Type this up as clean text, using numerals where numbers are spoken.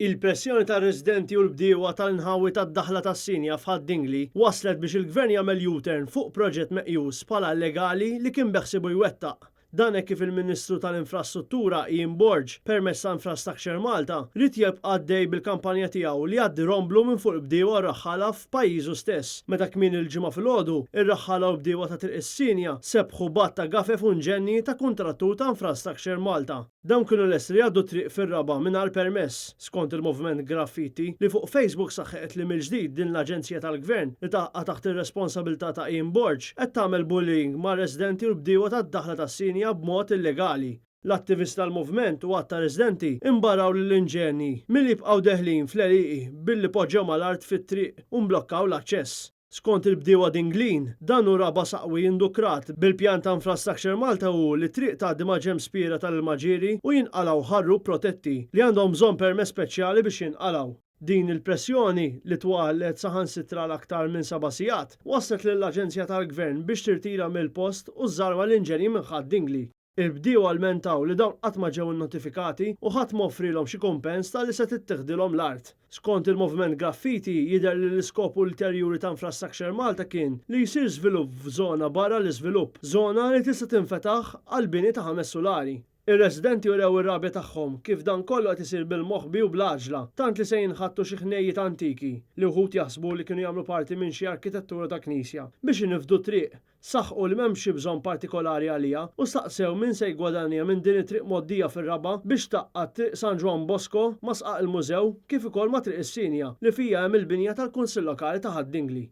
Il-pressjoni tar-residenti u l-bdiewa tal-inħawi tad-daħla tas-Sinja f'Ħad-Dingli wasslet biex il-Gvern jagħmel U-turn fuq proġett meqjus bħala illegali li kien beħsiebu jwettaq. Dan hekk kif il-Ministru tal-Infrastruttura Ian Borg, permezz ta' Infrastructure Malta, ried jibqa' għaddej bil-kampanja tiegħu li jgħaddi romblu minn fuq il-bdiewa u r-raħħala f'pajjiżu stess. Meta kmieni l-Ġimgħa filgħodu, ir-raħħala u l-bdiewa ta' Triq is-Sinja sebħu b'għadd ta' gafef u nġenni ta' kuntrattur ta' Infrastructure Malta. Dawn kienu lesti li jgħaddu t-triq fir-raba' mingħajr permess, skont il-Moviment Graffiti, li fuq Facebook saħħet li mill-ġdid din l-aġenzija tal-Gvern, li taqa' taħt ir-responsabilità ta' Ian Borg, qed tagħmel bullying mar-residenti u l-bdiewa tad-daħla tas-Sinja b'mod illegali. L-attivisti tal-moviment u għadd ta' residenti imbarraw lill-inġenji milli jibqgħu deħlin fl-għelieqi billi poġġew mal-art fit-triq u mblokkaw l-aċċess. Skont il-bdiewa Dinglin, dan hu raba' saqwi indukrat bil-pjan ta' Infrastructure Malta hu li t-triq tgħaddi maġenb spiera tal-ilma ġieri u jinqalgħu ħarrub protetti li għandhom bżonn permess speċjali biex jinqalgħu. Din il-pressjoni, li twalet saħansitra għal aktar minn seba' sigħat, wasslet lill-aġenzija tal-Gvern biex tirtira mill-post u żżarma l-inġenji minn Ħad-Dingli. Il-bdiewa lmentaw li dawn qatt ma ġew innotifikati u ħadd ma offrielhom xi kumpens talli se tittiħdilhom l-art. Skont il-Moviment Graffiti, jidher li l-iskop ulterjuri ta' Infrastructure Malta kien li jsir żvilupp f'żona barra l-iżvilupp, żona li tista' tinfetaħ għal bini ta' ħames sulari. Ir-residenti urew ir-rabja tagħhom kif dan kollu qed isir bil-moħbi u bl-għaġla, tant li se jinħattu xi ħnejjiet antiki, li wħud jaħsbu li kienu jagħmlu parti minn xi arkitettura ta' knisja, biex inifdu t-triq. Saħqu li m'hemmx xi bżonn partikolari għaliha u staqsew min se jiggwadanja minn din it-triq mgħoddija fir-raba' biex tgħaqqad Triq San Ġwann Bosco ma' Sqaq il-Mużew kif ukoll ma' Triq is-Sinja li fiha hemm il-binja tal-Kunsill Lokali ta' Ħad-Dingli.